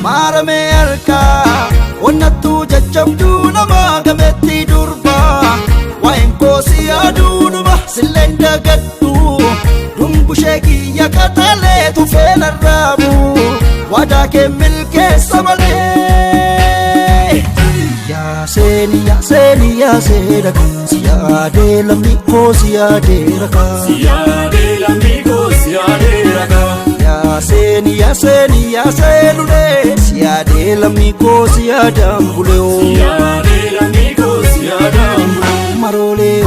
Maaramee harkaa onnattuu jajjabduu nama gameetti durbaa waa'een koo si yaaduudhuma silleen dagadhu dungushee kiyya qaxalee tufee narraabu waadaa kee milkeessa malee. Yaa seeni yaa seeni yaa seera si yaadee lamni koo si yaadee rakaa. Siyaadee lammii koo siyaadee rakaa. Yaa seeni yaa seeni yaa seenulee si yaadee lamni koo si yaadaan bulee. Siyaadee lammii koo siyaadaan bulee. Maroolee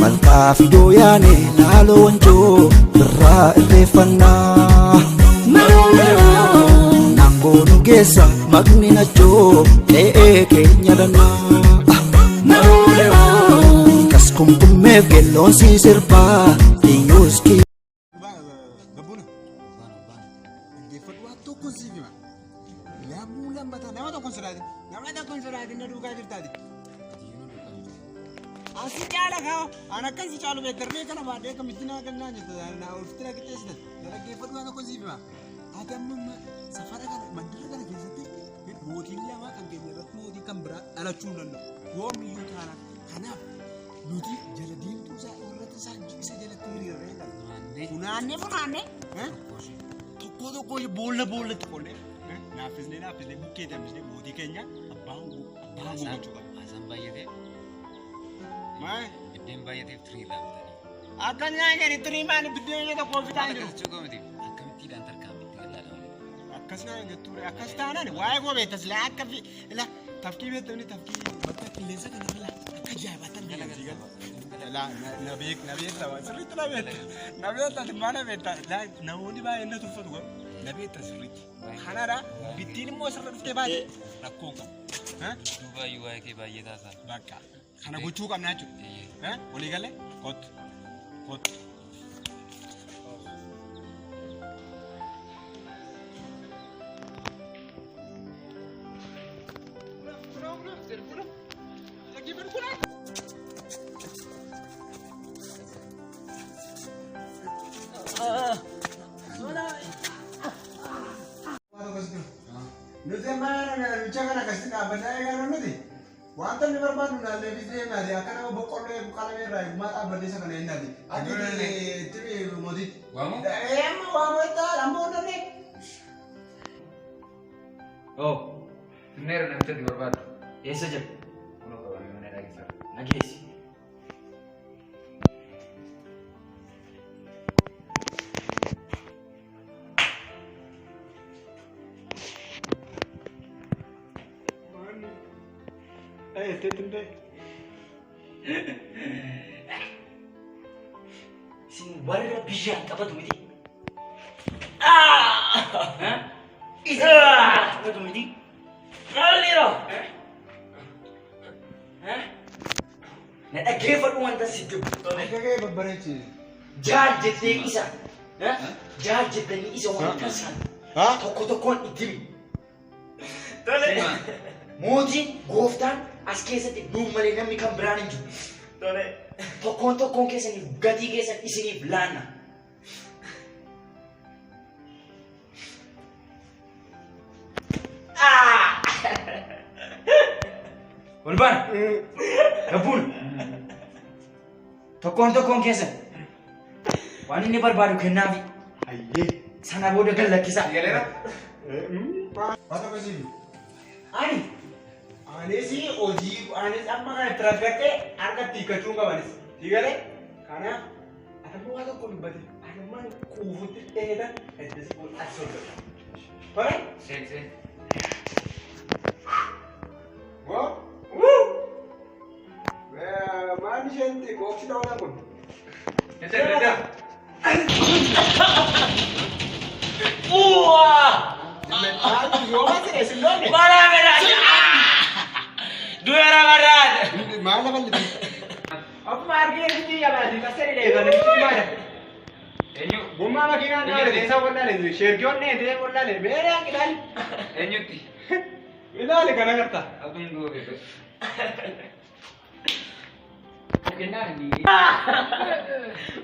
malkaa fidoo yaane laaloo wanjoo birraa irreeffannaa. Naangoo nu geessa maqni nachoo qe'ee keenya lannaa. Kas kumkummeef gelloon si sirbaa iyyuus kii. Gabbuna. Dhaggeeffadhu waan tokko siif hima. Lammuu lammataa nama tokko hin sodaatin. Nama tokko hin sodaatin na duukaa jirtaati. Asi caala kaa an akkan si caalu beektarree kana baadhee akkamitti naa kennaa jirta naa ofitti na qixxeessita. Na dhaggeeffadhu waan tokko siif hima. Ati amma safara kana mandara kana keessatti mootiin lama kan keenya irratti mootii kan biraa dhalachuu hin danda'u. Yoomiyyuu taana kanaaf nuti jala diimtuu isaa irratti isaa isa jalatti hiriirree dhala. Funaannee funaannee tokko tokko boolla boollatti qonnee naaffisnee naaffisnee bukkee hambisnee mootii keenya abbaa abbaa gochuu qabna. Haasaan baay'atee Maal? biddeen baay'ateef tirii irraa bitanii. Akka nyaanni tirii maali biddeen tokko ofitaan Maal jiru. akkas jechuu miti akkamittiidhaan tarkaanfitti gallaa malee. Akkas naan jettu akkas taanaan waa'ee koo beektas laa akka fi la tafkii beektamni tafkii bakka qilleensa kana la akka ajaa'ibaatti argina. La na beek na beekta sirriitti na beekta na beekta ati na beekta la namoonni baay'een na tuffatu garuu na beekta sirriitti. Kanadha bittiin immoo sirra dhuftee baate rakkoo hin qabu. Duubaayyuu waa'ee kee baay'ee taasaa. Bakka kana gochuu qabna jechuudha. Walii galee kottu kottu. Nuti amma namicha kana akkasitti dhaabbannaa eegaa nuti wanta inni barbaadu naallee fi deemaati akka nama boqqolloo eegu qalama irraa eegummaa dhaabbannee isa kana hinnaati. Ati itti mootitti. Waamu? Amma waamu itti amma onnanne. Oo, finneera namicha ati barbaaddu. Eessa jira? Kunoo qabamee mana hidhaa keessa. Nageessi. Isin warra bishaan taphatu miti. Isin taphatu miti. Maalidha? Na dhaggeeffadhu wanta si dubbu. Akka kee babbareechi. Jaal jettee isa. Jaal jettanii isa wanta sana tokko tokkoon itti himi. Mootiin gooftaan as keessatti nuun malee namni kan biraan hin jiru. Tokkoon tokkoon keessaniif gatii keessan isiniif laanna. Ol baana. Gabbuun. Tokkoon tokkoon keessan waan inni barbaadu kennaafi. Hayyee. Sana booda gad lakkisaa. Galeera? Waan tokko siif. Ani Anis hojii anis amma kana itti rakkadhee harkatti hiikkachuu hin qabanis. Digalee kanaaf ati ammoo waan tokko dubbate ani ammaan quufutti dheedan itti as soddota. Tole? Seen seen. Goo? Wuu! Maal isheen qoobsi ta'uu kun? Dedda dedda. Uwaa! Yoo maal jedhe sin loonne? Balaa bedaa! Du'eera barraadha! Maal lafa lixi? Akkuma arge. geessitii yabaati kasari dheegan namichi maadha. Eenyu? Gommaa makiinaa naa rifeensa wallaale sheergiyoon dheetee wallaale beeraan ilaali. Eenyutti? Ilaali kana garta. Aduun du'a beeku.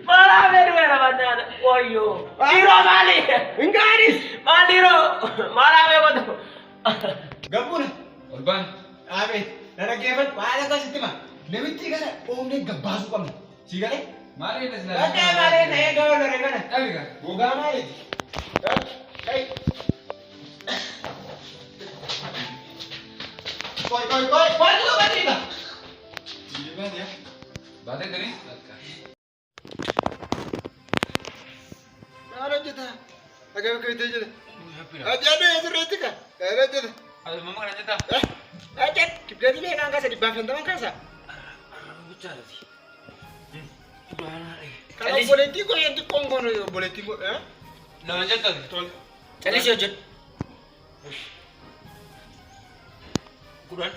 Malah beru mana? Woyo. Dhiiroo maali? Ingaanis. Maal dhiiroo? Maal beekotu? Gabbuuna. Ol baan. Dhaabee na dhaggeeffadhu waan akkasitti hima. Namichi kana oomnee gabbaasuu qabna. Si galee? Maal inni silaa? Bakka maalee ta'ee gaba lore kana. Dhabi gaa. Gogaa maaliiti? Kai. Koi koi koi. Koi tu kan ni. Baatee tuni? Maal hojjeta? Akkam akkamitti hojjeta? Hojjedhu asirratti ka. Maal hojjeta? Mama kana jettaa? Hojjedhu. Kibdati meeqaan kaasa? 150 kaasa? Kan obboleettii koo yeetti qoonqoon obboleettii koo. Lama jettaa? Tole. Callisii hojjedhu. 10.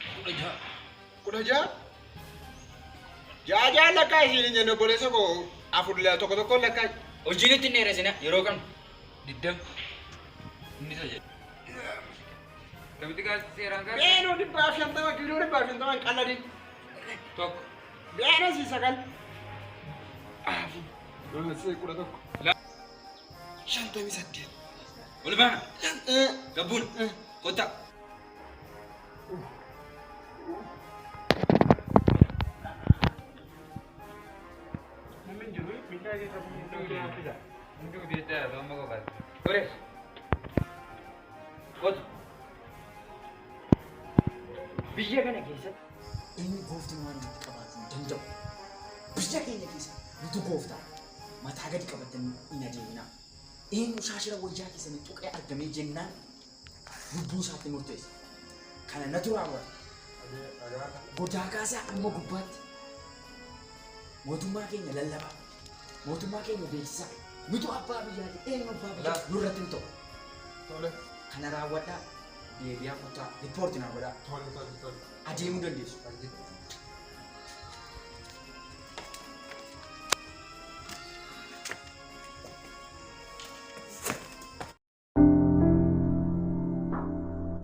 16. 16? 6 6 lakkaa isiin hin jenne obboleessa koo 4 2 1 1 lakkaa. Hojii nutti hin dheeresina yeroo qabnu. 20. Inni isa jedhe. Namitti gaas seeraan gaas? Beenuu 150 kiiloo 150 hin qalladin. 1. Beenuu si 9. 4. 11. 58. Ol baana. Gabbuun. Kottaa. Namni hin jiru miidhaa keessa fuudhee. Hundi jecha amma qofaati. Ture. Kotu. Biyya kana keessatti inni gooftummaa namatti qabaachuu hin danda'u. Biyya keenya keessa nutu gooftaa mataa gadi qabatanii hin adeeminaa. Eenyu shaashira wayyaa keessanii tuqee argamee jennaan lubbuu isaatti murteessa. Kana natu raawwata. Godaa kaasaa amma gubbaatti mootummaa keenya lallabaa, mootummaa keenya beeksisaa. Nutu abbaa biyyaati, eenyu abbaa biyyaa nurratti hin ta'u. Tole. Kana raawwadhaa deebi'aa kottaa riippoorti naa godhaa. Tole tole tole. Adeemuu dandeessu.